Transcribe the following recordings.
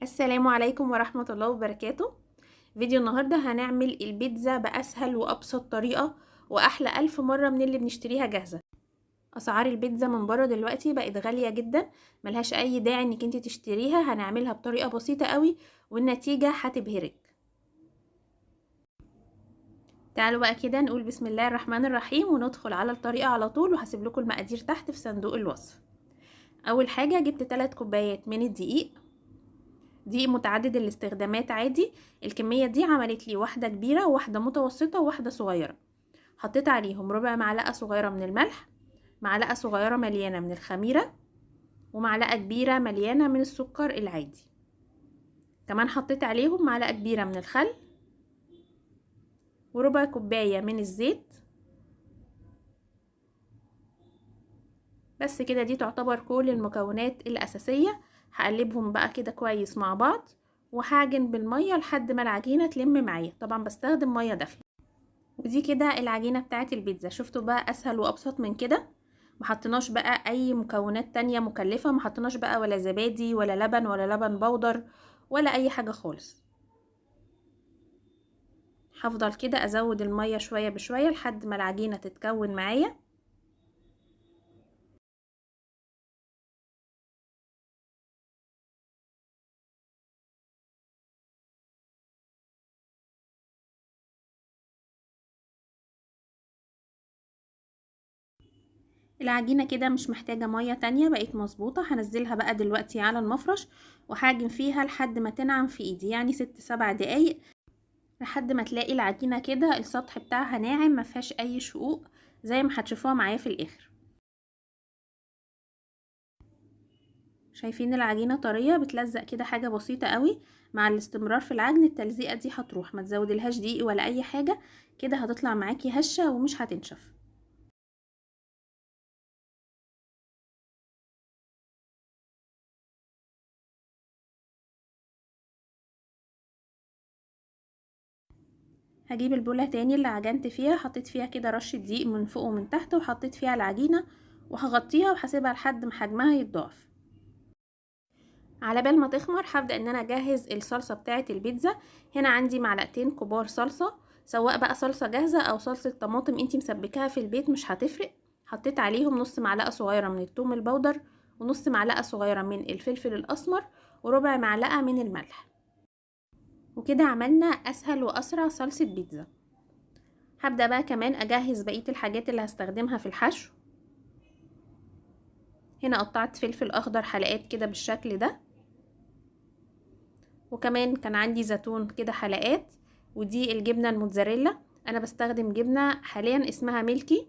السلام عليكم ورحمة الله وبركاته. فيديو النهاردة هنعمل البيتزا بأسهل وأبسط طريقة وأحلى 1000 مرة من اللي بنشتريها جاهزة. أسعار البيتزا من بره دلوقتي بقت غالية جدا، ملهاش أي داعي إنك انت تشتريها. هنعملها بطريقة بسيطة قوي والنتيجة هتبهرك. تعالوا بقى كده نقول بسم الله الرحمن الرحيم وندخل على الطريقة على طول، وهسيب لكم المقادير تحت في صندوق الوصف. أول حاجة جبت 3 كوبايات من الدقيق، دقيق متعدد الاستخدامات عادي. الكمية دي عملت لي واحدة كبيرة وواحدة متوسطة وواحدة صغيرة. حطيت عليهم ربع معلقة صغيرة من الملح، معلقة صغيرة مليانة من الخميرة، ومعلقة كبيرة مليانة من السكر العادي. كمان حطيت عليهم معلقة كبيرة من الخل وربع كوباية من الزيت. بس كده، دي تعتبر كل المكونات الأساسية. هقلبهم بقى كده كويس مع بعض، وهعجن بالمية لحد ما العجينة تلم معايا. طبعا بستخدم مية دافية. ودي كده العجينة بتاعت البيتزا. شفتوا بقى أسهل وأبسط من كده؟ ما حطيناش بقى أي مكونات تانية مكلفة، ما حطيناش بقى ولا زبادي ولا لبن ولا لبن بودر ولا أي حاجة خالص. هفضل كده أزود المية شوية بشوية لحد ما العجينة تتكون معايا. العجينة كده مش محتاجة مية تانية، بقت مظبوطة. هنزلها بقى دلوقتي على المفرش وهعجن فيها لحد ما تنعم في ايدي، يعني 6-7 دقايق، لحد ما تلاقي العجينة كده السطح بتاعها ناعم ما فيهاش اي شقوق زي ما هتشوفوها معايا في الاخر. شايفين العجينة طرية بتلزق كده حاجة بسيطة قوي. مع الاستمرار في العجن التلزيقة دي هتروح، ما تزودلهاش دقيق ولا اي حاجة، كده هتطلع معاكي هشة ومش هتنشف. هجيب البولة تاني اللي عجنت فيها، حطيت فيها كده رشة دقيق من فوق ومن تحت، وحطيت فيها العجينة وهغطيها وهسيبها لحد ما حجمها يتضاعف. على بال ما تخمر هبدأ ان انا اجهز الصلصة بتاعة البيتزا. هنا عندي معلقتين كبار صلصة، سواء بقى صلصة جاهزة او صلصة طماطم انتي مسبكاها في البيت مش هتفرق. حطيت عليهم نص معلقة صغيرة من الثوم البودر، ونص معلقة صغيرة من الفلفل الاسمر، وربع معلقة من الملح. وكده عملنا اسهل واسرع صلصة بيتزا. هبدأ بقى كمان اجهز بقية الحاجات اللي هستخدمها في الحشو. هنا قطعت فلفل اخضر حلقات كده بالشكل ده، وكمان كان عندي زيتون كده حلقات، ودي الجبنة الموتزاريلا. انا بستخدم جبنة حاليا اسمها ميلكي،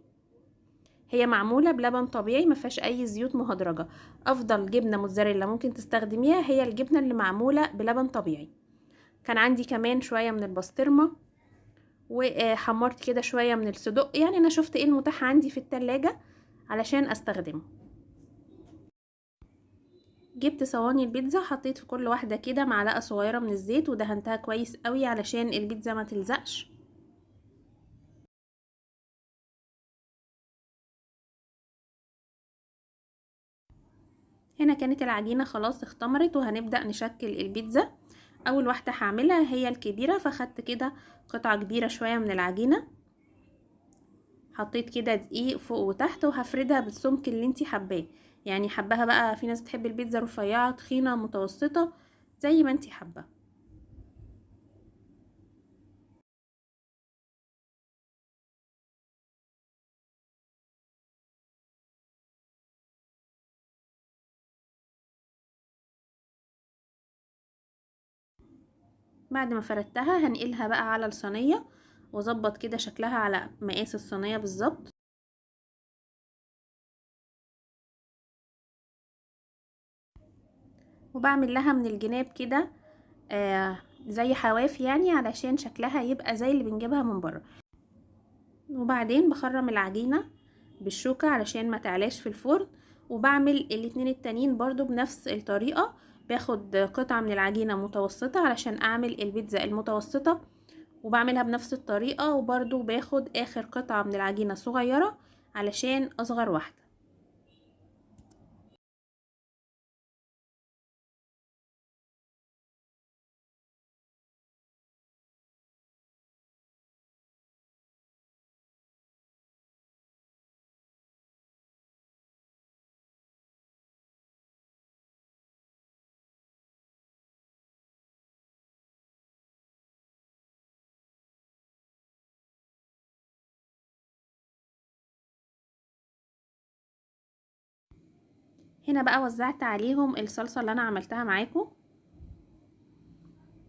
هي معمولة بلبن طبيعي ما فيهاش اي زيوت مهدرجة. افضل جبنة موتزاريلا ممكن تستخدميها هي الجبنة اللي معمولة بلبن طبيعي. كان عندي كمان شوية من البسطرمة، وحمرت كده شوية من الصدق. يعني انا شفت ايه المتاح عندي في التلاجة علشان استخدمه. جبت صواني البيتزا، حطيت في كل واحدة كده معلقة صغيرة من الزيت ودهنتها كويس قوي علشان البيتزا ما تلزقش. هنا كانت العجينة خلاص اختمرت، وهنبدأ نشكل البيتزا. اول واحدة هعملها هي الكبيرة، فخدت كده قطعة كبيرة شوية من العجينة، حطيت كده دقيق فوق وتحت، وهفردها بالسمك اللي انتي حباه. يعني حباها بقى، في ناس بتحب البيتزا رفيعة، تخينة، متوسطة، زي ما انتي حابة. بعد ما فردتها هنقلها بقى على الصينية، واظبط كده شكلها على مقاس الصينية بالظبط. وبعمل لها من الجناب كده زي حواف، يعني علشان شكلها يبقى زي اللي بنجيبها من بره. وبعدين بخرم العجينة بالشوكة علشان ما تعلاش في الفرن. وبعمل الاتنين التانيين برضو بنفس الطريقة، باخد قطعة من العجينة متوسطة علشان اعمل البيتزا المتوسطة، وبعملها بنفس الطريقة. وبرضو باخد اخر قطعة من العجينة صغيرة علشان اصغر واحدة. هنا بقى وزعت عليهم الصلصة اللي انا عملتها معاكم،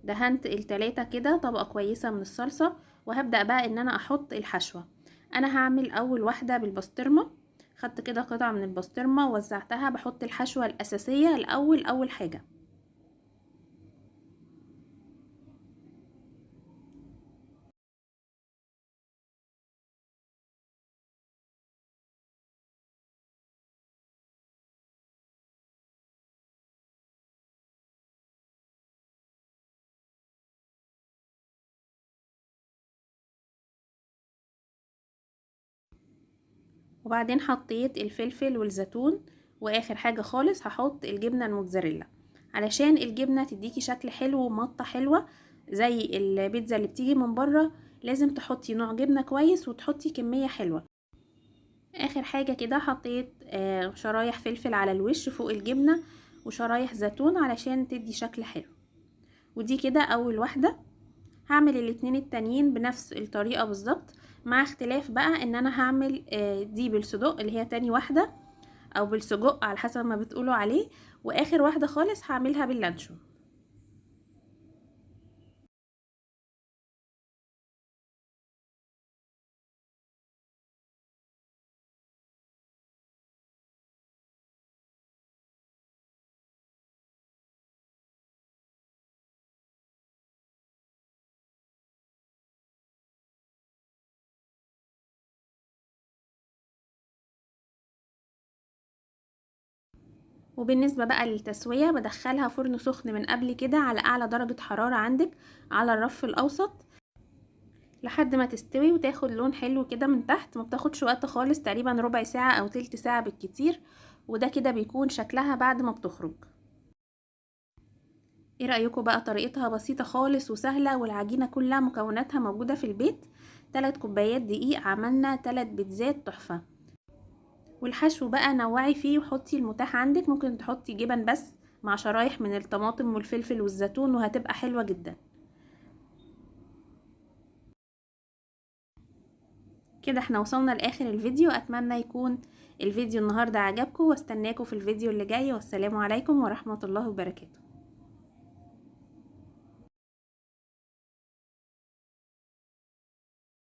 دهنت التلاتة كده طبقة كويسة من الصلصة. وهبدأ بقى ان انا احط الحشوة. انا هعمل اول واحدة بالبسطرمة، خدت كده قطعة من البسطرمة ووزعتها. بحط الحشوة الاساسية الاول اول حاجة. وبعدين حطيت الفلفل والزيتون، واخر حاجة خالص هحط الجبنة الموتزاريلا علشان الجبنة تديكي شكل حلو ومطة حلوة زي البيتزا اللي بتيجي من بره. لازم تحطي نوع جبنة كويس وتحطي كمية حلوة. اخر حاجة كده حطيت شرايح فلفل على الوش فوق الجبنة وشرايح زيتون علشان تدي شكل حلو. ودي كده اول واحدة. هعمل الاتنين التانيين بنفس الطريقة بالظبط، مع اختلاف بقى ان انا هعمل دي بالصدق اللي هي تاني واحدة، او بالسجق على حسب ما بتقولوا عليه، واخر واحدة خالص هعملها باللانشون. وبالنسبة بقى للتسوية بدخلها فرن سخن من قبل كده على اعلى درجة حرارة عندك على الرف الاوسط لحد ما تستوي وتاخد لون حلو كده من تحت. ما بتاخدش وقت خالص، تقريبا ربع ساعة او تلت ساعة بالكتير. وده كده بيكون شكلها بعد ما بتخرج. ايه رأيكم بقى؟ طريقتها بسيطة خالص وسهلة، والعجينة كلها مكوناتها موجودة في البيت. 3 كوبايات دقيق عملنا 3 بيتزات تحفة. والحشو بقى نوعي فيه وحطي المتاح عندك، ممكن تحطي جبن بس مع شرايح من الطماطم والفلفل والزيتون وهتبقى حلوة جدا. كده احنا وصلنا لاخر الفيديو. اتمنى يكون الفيديو النهاردة عجبكم، واستناكم في الفيديو اللي جاي. والسلام عليكم ورحمة الله وبركاته.